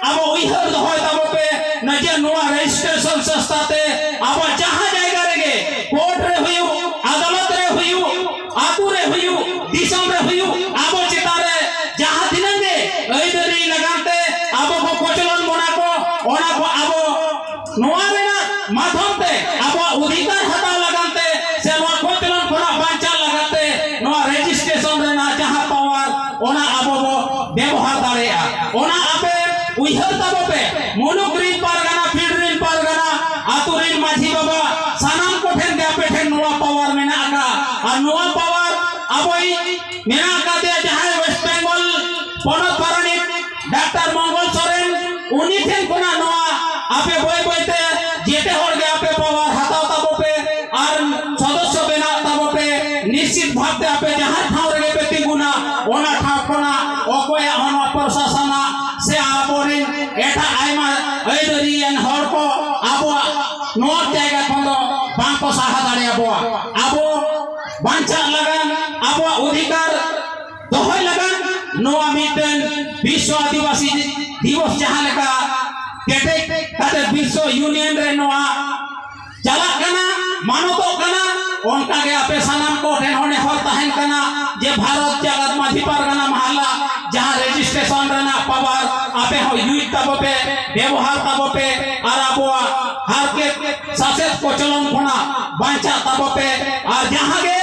ᱟᱵᱚ ᱩᱭᱦᱟᱹᱨ ᱫᱚᱦᱚᱭ ᱛᱟᱵᱚ ᱯᱮ, ᱱᱤᱡᱮ ᱱᱚᱣᱟ ᱨᱮᱡᱤᱥᱴᱨᱮᱥᱚᱱ ᱥᱚᱝᱥᱛᱷᱟ ᱛᱮ ᱟᱵᱚ ᱡᱟᱦᱟᱸ ᱡᱟᱭᱜᱟ ᱨᱮᱜᱮ, ᱠᱳᱨᱴ ᱨᱮ ᱦᱩᱭᱩᱜ, ᱟᱫᱟᱞᱚᱛ ᱨᱮ ᱦᱩᱭᱩᱜ, ᱟᱹᱛᱩ ᱨᱮ ᱦᱩᱭᱩᱜ, ᱫᱤᱥᱚᱢ ᱨᱮ ᱦᱩᱭᱩᱜ, ᱟᱵᱚ ᱪᱮᱛᱟᱱ ᱨᱮ ᱡᱟᱦᱟᱸ ᱛᱤᱱᱟᱹᱜ ᱜᱮ ᱟᱹᱭᱫᱟᱹᱨᱤ ᱞᱟᱜᱟᱱ ᱛᱮ ᱟᱵᱚ ᱠᱚ ᱠᱚᱪᱞᱚᱱ ᱵᱚᱱᱟ ᱠᱚ, ᱚᱱᱟ ᱠᱚ ᱟᱵᱚ ᱱᱚᱣᱟ ᱨᱮᱱᱟᱜ ᱢᱟᱫᱷᱚᱢ ᱛᱮ ᱟᱵᱚᱣᱟᱜ ᱚᱫᱷᱤᱠᱟᱨ ᱦᱟᱛᱟᱣ ᱞᱟᱜᱟᱱ ᱛᱮ ᱥᱮ ᱱᱚᱣᱟ ᱠᱚᱪᱞᱚᱱ ᱠᱷᱚᱱᱟᱜ ᱵᱟᱧᱪᱟᱣ ᱞᱟᱜᱟᱱ ᱛᱮ ᱱᱚᱣᱟ ᱨᱮᱡᱤᱥᱴᱨᱮᱥᱚᱱ ᱨᱮᱱᱟᱜ ᱡᱟᱦᱟᱸ ᱯᱟᱣᱟᱨ, ᱚᱱᱟ ᱟᱵᱚ ᱵᱚ ᱵᱮᱵᱚᱦᱟᱨ ᱫᱟᱲᱮᱭᱟᱜᱼᱟ᱾ ᱚᱱᱟ ᱟᱯᱮ ᱩᱭᱦᱟᱹᱨ ᱛᱟᱵᱚ ᱯᱮ, ᱢᱩᱞᱩᱠ ᱨᱤᱱ ᱯᱟᱨᱜᱟᱱᱟ, ᱯᱤᱲ ᱨᱤᱱ ᱯᱟᱨᱜᱟᱱᱟ, ᱟᱹᱛᱩ ᱨᱤᱱ ᱢᱟᱹᱡᱷᱤ ᱵᱟᱵᱟ, ᱥᱟᱱᱟᱢ ᱠᱚᱴᱷᱮᱱ ᱜᱮ ᱟᱯᱮ ᱴᱷᱮᱱ ᱱᱚᱣᱟ ᱯᱟᱣᱟᱨ ᱢᱮᱱᱟᱜ ᱟᱠᱟᱫᱼᱟ᱾ ᱟᱨ ᱱᱚᱣᱟ ᱯᱟᱣᱟᱨ ᱟᱵᱚᱭᱤᱡ ᱢᱮᱱᱟᱜ ᱟᱠᱟᱫᱮᱭᱟ ᱡᱟᱦᱟᱸᱭ ᱳᱭᱮᱥᱴ ᱵᱮᱝᱜᱚᱞ ᱯᱚᱱᱚᱛ ᱯᱟᱨᱟᱱᱤᱠ ᱰᱟᱠᱛᱟᱨ ᱢᱚᱝᱜᱚᱞ ᱥᱚᱨᱮᱱ, ᱩᱱᱤ ᱴᱷᱮᱱ ᱠᱷᱚᱱᱟᱜ ᱱᱚᱣᱟ ᱟᱯᱮ ᱵᱟᱹᱭ ᱵᱟᱹᱭ ᱛᱮ ᱡᱮᱛᱮ ᱦᱚᱲ ᱜᱮ ᱟᱯᱮ ᱯᱟᱣᱟᱨ ᱦᱟᱛᱟᱣ ᱛᱟᱵᱚ ᱯᱮ ᱟᱨ ᱥᱚᱫᱚᱥᱥᱚ ᱵᱮᱱᱟᱣ ᱛᱟᱵᱚ ᱯᱮ᱾ ᱱᱤᱥᱪᱤᱛ ᱵᱷᱟᱵ ᱛᱮ ᱟᱯᱮ ᱡᱟᱦᱟᱸ ᱴᱷᱟᱶ ᱨᱮᱜᱮ ᱯᱮ ᱛᱤᱸᱜᱩᱱᱟ, ᱚᱱᱟ ᱴᱷᱟᱶ ᱠᱷᱚᱱᱟᱜ ᱚᱠᱚᱭᱟᱜ ᱦᱚᱸ ᱱᱚᱣᱟ ᱯᱨᱚᱥᱟᱥᱚᱱᱟᱜ ᱡᱟᱭᱜᱟ ᱠᱷᱚᱱ ᱫᱚ ᱵᱟᱝ ᱠᱚ ᱥᱟᱦᱟ ᱫᱟᱲᱮᱭᱟᱵᱚᱣᱟ᱾ ᱟᱵᱚ ᱵᱟᱧᱪᱟᱜ ᱞᱟᱜᱟᱱ, ᱟᱵᱚᱣᱟᱜ ᱚᱫᱷᱤᱠᱟᱨ ᱫᱚᱦᱚᱭ ᱞᱟᱜᱟᱱ ᱱᱚᱣᱟ ᱢᱤᱫᱴᱮᱱ ᱵᱤᱥᱥᱚ ᱟᱹᱫᱤᱵᱟᱹᱥᱤ ᱫᱤᱵᱚᱥ ᱡᱟᱦᱟᱸ ᱞᱮᱠᱟ ᱠᱮᱴᱮᱡ ᱠᱟᱛᱮ ᱵᱤᱥᱥᱚ ᱤᱭᱩᱱᱤᱭᱚᱱ ᱨᱮ ᱱᱚᱣᱟ ᱪᱟᱞᱟᱜ ᱠᱟᱱᱟ, ᱢᱟᱱᱚᱛᱚᱜ ᱠᱟᱱᱟ, ᱚᱱᱠᱟ ᱜᱮ ᱟᱯᱮ ᱥᱟᱱᱟᱢ ᱠᱚ ᱴᱷᱮᱱ ᱦᱚᱸ ᱱᱮᱦᱚᱨ ᱛᱟᱦᱮᱱ ᱠᱟᱱᱟ ᱡᱮ ᱵᱷᱟᱨᱚᱛ ᱡᱟᱠᱟᱛ ᱢᱟᱹᱡᱷᱤ ᱯᱟᱨᱜᱟᱱᱟ ᱢᱟᱦᱟᱞᱟ ᱡᱟᱦᱟᱸ ᱨᱮᱡᱤᱥᱴᱨᱮᱥᱚᱱ ᱨᱮᱱᱟᱜ ᱯᱟᱣᱟᱨ ᱟᱯᱮ ᱦᱚᱸ ᱤᱭᱩᱡᱽ ᱛᱟᱵᱚ ᱯᱮ, ᱵᱮᱵᱚᱦᱟᱨ ᱛᱟᱵᱚ ᱯᱮ, ᱟᱨ ᱟᱵᱚᱣᱟᱜ ᱦᱟᱨᱠᱮᱛ ᱥᱟᱥᱮᱛ ᱠᱚᱪᱞᱚᱱ ᱠᱷᱚᱱᱟᱜ ᱵᱟᱧᱪᱟᱜ ᱛᱟᱵᱚ ᱯᱮ᱾ ᱟᱨ ᱡᱟᱦᱟᱸ ᱜᱮ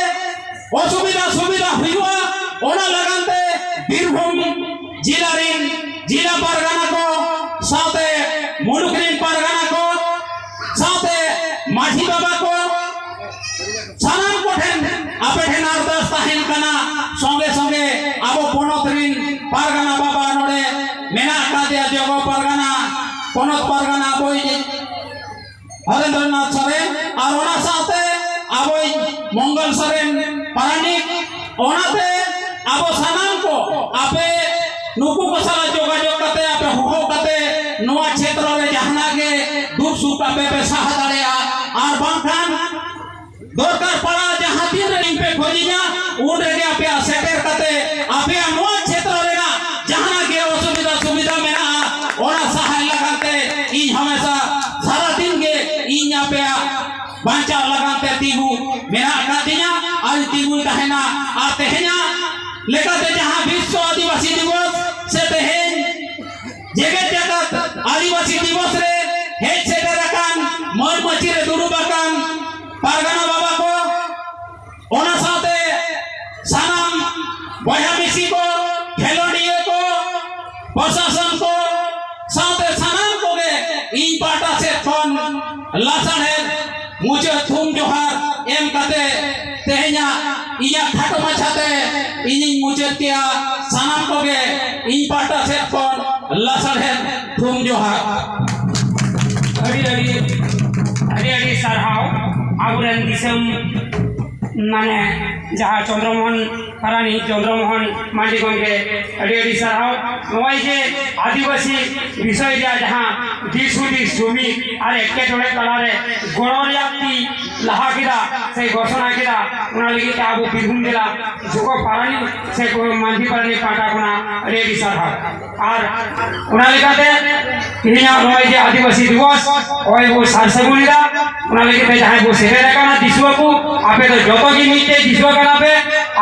ᱚᱥᱩᱵᱤᱫᱷᱟ ᱥᱩᱵᱤᱫᱷᱟ ᱦᱩᱭᱩᱜᱼᱟ, ᱚᱱᱟ ᱞᱟᱜᱟᱱ ᱛᱮ ᱵᱤᱨᱵᱷᱩᱢ ᱡᱤᱞᱟ ᱨᱤᱱ ᱡᱤᱞᱟ ᱯᱟᱨᱜᱟᱱᱟ ᱠᱚ ᱥᱟᱶᱛᱮ ᱢᱩᱞᱩᱠ ᱨᱤᱱ ᱯᱟᱨᱜᱟᱱᱟ ᱠᱚ ᱥᱟᱶᱛᱮ ᱢᱟᱹᱡᱷᱤ ᱵᱟᱵᱟ ᱠᱚ ᱥᱟᱱᱟᱢ ᱠᱚᱴᱷᱮᱱ ᱟᱯᱮ ᱴᱷᱮᱱ ᱟᱨᱫᱟᱥ ᱛᱟᱦᱮᱱ ᱠᱟᱱᱟ, ᱥᱚᱸᱜᱮ ᱥᱚᱸᱜᱮ ᱟᱵᱚ ᱯᱚᱱᱚᱛ ᱨᱤᱱ ᱯᱟᱨᱜᱟᱱᱟ ᱵᱟᱵᱟ ᱱᱚᱰᱮ ᱢᱮᱱᱟᱜ ᱟᱠᱟᱫᱮᱭᱟ, ᱡᱚᱜᱚ ᱯᱟᱨᱜᱟᱱᱟ, ᱯᱚᱱᱚᱛ ᱯᱟᱨᱜᱟᱱᱟ ᱟᱵᱚᱭᱤᱡ ᱦᱚᱨᱮᱱᱫᱨᱚᱱᱟᱛᱷ ᱥᱚᱨᱮᱱ, ᱟᱨ ᱚᱱᱟ ᱥᱟᱶᱛᱮ ᱟᱵᱚᱭᱤᱡ ᱢᱚᱝᱜᱚᱞ ᱥᱚᱨᱮᱱ ᱯᱟᱨᱟᱱᱤᱠ᱾ ᱚᱱᱟᱛᱮ ᱟᱵᱚ ᱥᱟᱱᱟᱢ ᱠᱚ ᱟᱯᱮ ᱱᱩᱠᱩ ᱠᱚ ᱥᱟᱞᱟᱜ ᱡᱳᱜᱟᱡᱳᱜᱽ ᱠᱟᱛᱮ, ᱟᱯᱮ ᱦᱚᱦᱚ ᱠᱟᱛᱮ ᱱᱚᱣᱟ ᱠᱷᱮᱛᱨᱚ ᱨᱮ ᱡᱟᱦᱟᱱᱟᱜ ᱜᱮ ᱫᱩᱠ ᱥᱩᱠ ᱟᱯᱮ ᱯᱮ ᱥᱟᱦᱟ ᱫᱟᱲᱮᱭᱟᱜᱼᱟ, ᱟᱨ ᱵᱟᱝᱠᱷᱟᱱ ᱫᱚᱨᱠᱟᱨ ᱯᱟᱲᱟᱜᱼᱟ, ᱡᱟᱦᱟᱸ ᱛᱤᱱ ᱨᱮ ᱤᱧ ᱯᱮ ᱠᱷᱚᱡᱤᱧᱟ, ᱩᱱ ᱨᱮᱜᱮ ᱟᱯᱮᱭᱟᱜ ᱥᱮᱴᱮᱨ ᱠᱟᱛᱮ ᱟᱯᱮᱭᱟᱜ ᱱᱚᱣᱟ ᱠᱷᱮᱛᱨᱚ ᱨᱮᱱᱟᱜ ᱡᱟᱦᱟᱱᱟᱜ ᱜᱮ ᱚᱥᱩᱵᱤᱫᱷᱟ ᱥᱩᱵᱤᱫᱷᱟ ᱢᱮᱱᱟᱜᱼᱟ, ᱚᱱᱟ ᱥᱟᱦᱟᱭ ᱞᱟᱹᱜᱤᱫ ᱛᱮ ᱤᱧ ᱦᱟᱢᱮᱥᱟ ᱥᱟᱨᱟ ᱫᱤᱱ ᱜᱮ ᱤᱧ ᱟᱯᱮᱭᱟᱜ ᱵᱟᱧᱪᱟᱣ ᱞᱟᱹᱜᱤᱫ ᱛᱮ ᱛᱤᱸᱜᱩ ᱢᱮᱱᱟᱜ ᱟᱠᱟᱫ ᱛᱤᱧᱟ ᱟᱨ ᱛᱤᱸᱜᱩᱧ ᱛᱟᱦᱮᱱᱟ᱾ ᱟᱨ ᱛᱮᱦᱮᱧᱟᱜ ᱞᱮᱠᱟᱛᱮ ᱡᱟᱦᱟᱸ ᱵᱤᱥᱥᱚ ᱟᱹᱫᱤᱵᱟᱹᱥᱤ ᱫᱤᱵᱚᱥ ᱥᱮ ᱛᱮᱦᱮᱧ ᱡᱮᱜᱮᱛ ᱡᱟᱠᱟᱛ ᱟᱹᱫᱤᱵᱟᱹᱥᱤ ᱫᱤᱵᱚᱥ ᱨᱮ ᱦᱮᱡ ᱥᱮᱴᱮᱨ ᱟᱠᱟᱱ, ᱢᱟᱹᱱ ᱢᱟᱹᱪᱤ ᱨᱮ ᱫᱩᱲᱩᱵ ᱟᱠᱟᱱ ᱯᱟᱨᱜᱟᱱᱟ ᱵᱟᱵᱟ ᱠᱚ, ᱚᱱᱟ ᱥᱟᱶᱛᱮ ᱥᱟᱱᱟᱢ ᱵᱚᱭᱦᱟ ᱢᱤᱥᱤ ᱠᱚ, ᱠᱷᱮᱞᱳᱰᱤᱭᱟᱹ ᱠᱚ, ᱯᱨᱚᱥᱟᱥᱚᱱ ᱠᱚ ᱥᱟᱶᱛᱮ ᱥᱟᱱᱟᱢ ᱠᱚᱜᱮ ᱤᱧ ᱯᱟᱦᱴᱟ ᱥᱮᱫ ᱠᱷᱚᱱ ᱞᱟᱥᱟᱲᱦᱮᱫ ᱢᱩᱪᱟᱹᱫ ᱛᱷᱩᱢ ᱡᱚᱦᱟᱨ ᱮᱢ ᱠᱟᱛᱮ ᱛᱮᱦᱮᱧᱟᱜ ᱤᱧᱟᱹᱜ ᱠᱷᱟᱴᱚ ᱢᱟᱪᱷᱟᱛᱮ ᱤᱧᱤᱧ ᱢᱩᱪᱟᱹᱫ ᱠᱮᱭᱟ᱾ ᱥᱟᱱᱟᱢ ᱠᱚᱜᱮ ᱤᱧ ᱯᱟᱦᱴᱟ ᱥᱮᱫ ᱠᱷᱚᱱ ᱞᱟᱥᱟᱲᱦᱮᱫ ᱛᱷᱩᱢ ᱡᱚᱦᱟᱨ᱾ ᱟᱹᱰᱤ ᱟᱹᱰᱤ ᱟᱹᱰᱤ ᱟᱹᱰᱤ ᱥᱟᱨᱦᱟᱣ ᱟᱵᱚᱨᱮᱱ ᱫᱤᱥᱚᱢ ᱢᱟᱱᱮ ᱡᱟᱦᱟᱸ ᱪᱚᱱᱫᱨᱚᱢᱳᱦᱚᱱ ᱯᱟᱨᱟᱱᱤᱠ ᱪᱚᱱᱫᱨᱚᱢᱳᱦᱚᱱ ᱢᱟᱱᱰᱤ ᱜᱚᱢᱠᱮ ᱟᱹᱰᱤ ᱟᱹᱰᱤ ᱥᱟᱨᱦᱟᱣ᱾ ᱱᱚᱜᱼᱚᱭ ᱡᱮ ᱟᱹᱫᱤᱵᱟᱹᱥᱤ ᱵᱤᱥᱚᱭ ᱨᱮᱭᱟᱜ ᱡᱟᱦᱟᱸ ᱫᱤᱥ ᱦᱩᱫᱤᱥ ᱡᱩᱢᱤᱫ ᱟᱨ ᱮᱴᱠᱮᱴᱚᱬᱮ ᱛᱟᱞᱟᱨᱮ ᱜᱚᱲᱚ ᱨᱮᱭᱟᱜ ᱛᱤ ᱞᱟᱦᱟ ᱠᱮᱫᱟ ᱥᱮ ᱜᱷᱳᱥᱚᱱᱟ ᱠᱮᱫᱟ᱾ ᱚᱱᱟ ᱞᱟᱹᱜᱤᱫ ᱛᱮ ᱟᱵᱚ ᱵᱤᱨᱵᱷᱩᱢ ᱡᱮᱞᱟ ᱡᱚᱜᱚ ᱯᱟᱨᱟᱱᱤᱠ ᱥᱮ ᱢᱟᱹᱡᱷᱤ ᱯᱟᱨᱟᱱᱤᱠ ᱯᱟᱦᱴᱟ ᱠᱷᱚᱱᱟᱜ ᱟᱹᱰᱤ ᱟᱹᱰᱤ ᱥᱟᱨᱦᱟᱣ᱾ ᱟᱨ ᱚᱱᱟ ᱞᱮᱠᱟᱛᱮ ᱛᱮᱦᱮᱧᱟᱜ ᱱᱚᱜᱼᱚᱭ ᱡᱮ ᱟᱹᱫᱤᱵᱟᱹᱥᱤ ᱫᱤᱵᱚᱥ ᱱᱚᱜᱼᱚᱭ ᱵᱚ ᱥᱟᱨ ᱥᱟᱹᱜᱩᱱ ᱮᱫᱟ, ᱚᱱᱟ ᱞᱟᱹᱜᱤᱫ ᱛᱮ ᱡᱟᱦᱟᱸᱭ ᱵᱚ ᱥᱮᱴᱮᱨ ᱟᱠᱟᱱᱟ ᱫᱤᱥᱩᱣᱟᱹ ᱠᱚ, ᱟᱯᱮ ᱫᱚ ᱡᱚᱛᱚ ᱜᱮ ᱢᱤᱫᱴᱮᱡ ᱫᱤᱥᱩᱣᱟᱹ ᱠᱟᱱᱟ ᱯᱮ᱾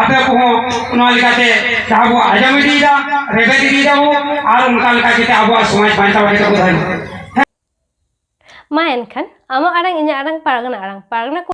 ᱟᱯᱮ ᱠᱚᱦᱚᱸ ᱱᱚᱣᱟ ᱞᱮᱠᱟᱛᱮ ᱡᱟᱦᱟᱸ ᱵᱚ ᱟᱸᱡᱚᱢ ᱤᱫᱤᱭᱮᱫᱟ, ᱨᱮᱵᱮᱫ ᱤᱫᱤᱭᱮᱫᱟ ᱵᱚ, ᱟᱨ ᱚᱱᱠᱟ ᱞᱮᱠᱟ ᱠᱟᱛᱮ ᱟᱵᱚᱣᱟᱜ ᱥᱚᱢᱟᱡᱽ ᱵᱟᱧᱪᱟᱣ ᱠᱟᱛᱮ ᱵᱚ ᱛᱟᱦᱮᱱᱟ᱾ ᱢᱟ ᱮᱱᱠᱷᱟᱱ ᱟᱢᱟᱜ ᱟᱲᱟᱝ ᱤᱧᱟᱹᱜ ᱟᱲᱟᱝ ᱯᱟᱨᱜᱟᱱᱟ ᱟᱲᱟᱝ ᱯᱟᱨᱜᱟᱱᱟ ᱠᱚ